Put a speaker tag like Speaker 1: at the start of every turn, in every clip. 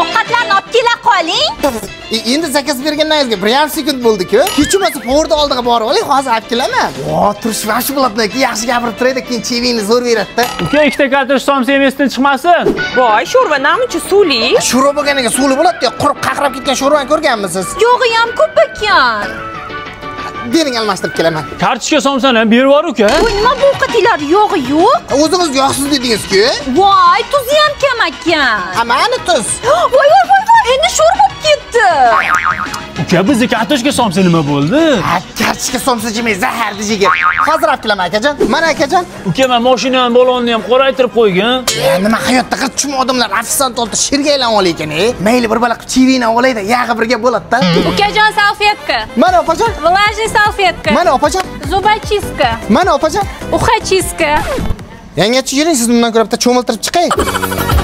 Speaker 1: Ovqatlarni olib kela qoling.
Speaker 2: Endi zakaz berganingizga 1,5 sekund bo'ldi-ku. Hech bo'lmasa povarni oldiga borib oling, hozir olib kelaman. Vo, turish vashi bo'ladi, yaxshi gapirib turaydi, keyin chevingni zo'r beradi-da.
Speaker 3: Uka, ikkita kartoshka somsa yemesdan chiqmasin.
Speaker 4: Voy, sho'rva namuncha suvli.
Speaker 2: Sho'rva bo'lganiga suvli bo'ladi-da, qurib qaqrab ketgan sho'rvani ko'rganmisiz?
Speaker 1: Yog'i ham ko'p ekan.
Speaker 2: Bering, almashtirib kelaman.
Speaker 3: Kartoshka somsani ham berib yubor uka.
Speaker 1: Voy, nima bu ovqatinglar yog'i yo'q?
Speaker 2: O'zingiz yog'siz dedingiz-ku.
Speaker 1: Voy, tuzi ham kam ekan.
Speaker 2: Ha, mana tuz.
Speaker 1: Voy, voy, voy, voy, endi sho'r bo'lib ketdi.
Speaker 3: Uka, bizda kartoshka somsa nima bo'ldi?
Speaker 2: Ha, kartoshka somsa jemay, zaharni yegan. Hozir olib kelaman akajon. Mana akajon.
Speaker 3: Uka, men mashinani balonni ham qoraytirib qo'ygan.
Speaker 2: Nima hayotda qirchum odamlar ofitsiant oldi sherga aylanib olay ekan, Mayli, bir bala qilib chivini olayda, yog'i birga bo'ladi-da.
Speaker 5: Ukajon, salfetka.
Speaker 2: Mana opajon.
Speaker 5: Влажный salfetka.
Speaker 2: Mana opajon.
Speaker 5: Зубочистка.
Speaker 2: Mana opajon.
Speaker 5: Ухочистка.
Speaker 2: Yangachi yuring, siz bundan ko'ra bitta cho'miltirib chiqay.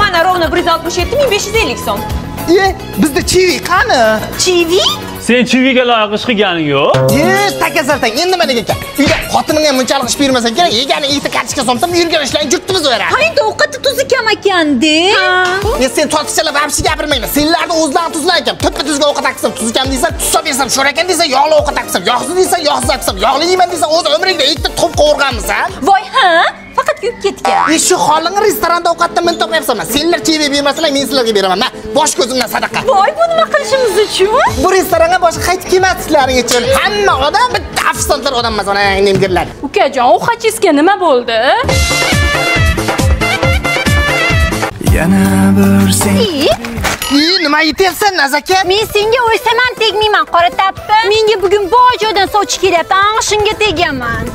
Speaker 4: Mana ровно 167 550 so'm.
Speaker 2: Bizda chivi qani?
Speaker 1: Chivi?
Speaker 3: Sen chiviga loyiq ish qilganing yo'q.
Speaker 2: Takasaltang, endi mana ekan. Uyda xotining ham bunchalik ish bermasa kerak. Yegani ikkita kartoshka somsa, yurgan ishlarni jurtimiz o'radi.
Speaker 1: Ha, endi ovqatda tuzi kam ekan-da.
Speaker 2: Sen tortiqchalar vabshi gapirmanglar. Senlarni o'zlaring tuzlar ekan. Tuppa tuzga ovqat aqsam, tuzi kam deysan, tuz solib bersam, sho'r ekan deysan, yog'li ovqat aqsam, yog'siz deysan, yog'siz aqsam, yog'li yeyman deysan, o'z umringda ikkita tuxum qovurganmisan?
Speaker 1: Voy, ha? Faqat kuyib ketgan.
Speaker 2: Shu holingni restoranda ovqatdan men topyapsan. Senlar chevi bermasalar, men sizlarga beraman. Ma, bosh ko'zimdan sadaqa.
Speaker 1: Voy, bu nima qilishimiz uchun?
Speaker 2: Bu restoranga boshqa qaytib kelmasliklaring uchun. Hamma odam bitta ofitsiantlar odam emas, ana nemgirlar.
Speaker 5: Ukajon, uxachizga nima bo'ldi?
Speaker 6: Yana bir sen.
Speaker 2: Nima yetyapsan, Nazokat?
Speaker 1: Men senga o'ysam ham tegmayman, qora tappa. Menga bugun boy joydan sovchi kelyapti, shunga tegaman.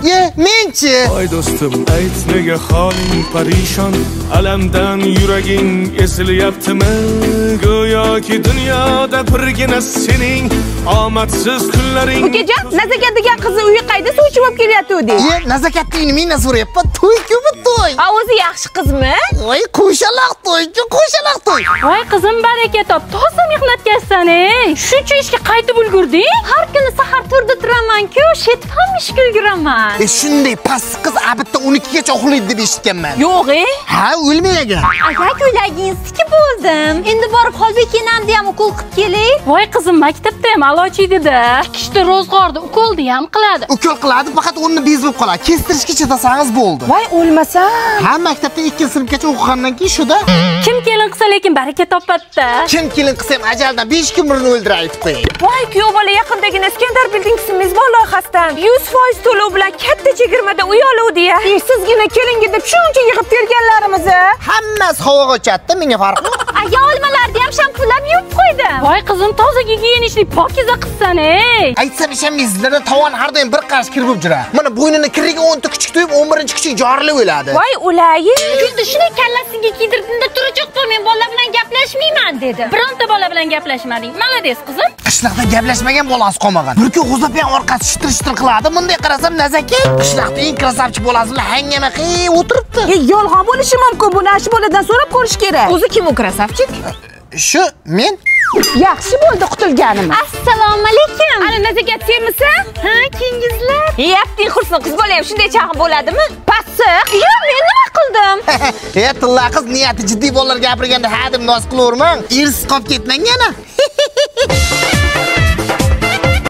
Speaker 2: Menchi?
Speaker 6: Oy do'stim, ayt nega holing parishon, alamdan yuraging esilyaptimi? Go'yoki dunyoda birgina sening omadsiz kunlaring.
Speaker 4: Ukajon, Nazokat degan qizni uyi qayda sovchi bo'lib kelyapti-di?
Speaker 2: Nazokatning uyini mendan so'rayapman. To'y-ku bu to'y.
Speaker 4: A, o'zi yaxshi qizmi?
Speaker 2: Voy, qo'shaloq to'y-ku, qo'shaloq to'y.
Speaker 5: Voy qizim, baraka top, toza mehnatkashsan, ey. Shuncha ishga qaytib ulgurding?
Speaker 1: Har kuni sahar 4da turaman-ku, shetib ham ishga ulguraman.
Speaker 2: Shunday past qiz abitda 12 gacha uxlaydi deb eshitganman.
Speaker 4: Yo'q,
Speaker 2: Ha, o'lmagan.
Speaker 1: Aka, ko'ylagingiz tikib bo'ldim. Endi borib Xolbek enamni ham ukol qilib kelay.
Speaker 5: Voy qizim, maktabda ham a'lochi edi-da. Tikishda ro'zg'orda ukolni ham qiladi.
Speaker 2: Ukol qiladi, faqat o'rni bez bo'lib qoladi. Kestirishga chetasangiz bo'ldi.
Speaker 4: Voy, o'lmasam.
Speaker 2: Ha, maktabda 2-sinfgacha o'qigandan keyin shuda.
Speaker 5: Kim kelin qilsa lekin baraka topadi-da.
Speaker 2: Kim kelin qilsa ham ajaldan 5 kun burun o'ldirib aytib qo'ying.
Speaker 4: Voy, kuyov bola yaqindagina Iskandar Buildings mezbon loyihasidan 100% to'lov bilan katta chegirmada uy oluvdi-ya. Sizgina kelinga deb shuncha yig'ib terganlarimiz.
Speaker 2: Hammasi havoga uchadi, menga farqi yo'q.
Speaker 1: Aya, olmalarni ham shampunlab yuvib qo'ydim.
Speaker 5: Voy qizim, toza gigiyenishli pokiza qizsan, ey.
Speaker 2: Aytsam ishonmaysizlar, tovon har doim bir qarish kir bo'lib juradi. Mana bo'ynini kirriga 10 ta kuchuk to'yib, 11-kuchuk jorilib o'ladi.
Speaker 4: Voy, o'layin.
Speaker 1: Gulni shunday kallasiga kiydirdimda turajak bu, men bolalar bilan gaplashmayman dedi.
Speaker 5: Bironta bola bilan gaplashmading. Malades qizim.
Speaker 2: Qishloqda gaplashmagan bolasi qolmagan. Bir kun g'o'zapang orqasi shitir-shitir qiladi. Bunday qarasam Nazokat qishloqda eng krasavchi bolasi bilan hangama qilib o'tiribdi.
Speaker 4: Yolg'on bo'lishi mumkin. Buni shu boladan so'rab ko'rish kerak. O'zi kim u krasavchik?
Speaker 2: Shu men.
Speaker 4: Yaxshi bo'ldi qutulganimiz.
Speaker 1: Assalomu alaykum.
Speaker 4: Ana Nazokat senmisan?
Speaker 1: Ha, kengizlar.
Speaker 4: Yeyapting qursin, qiz bola ham shunday chag'in bo'ladimi? Passiq.
Speaker 1: Yo'q, men nima qildim?
Speaker 2: Tilla qiz niyati jiddiy bolalar gapirganda ha deb noz qilavermang. Irsiz qolib ketmang yana.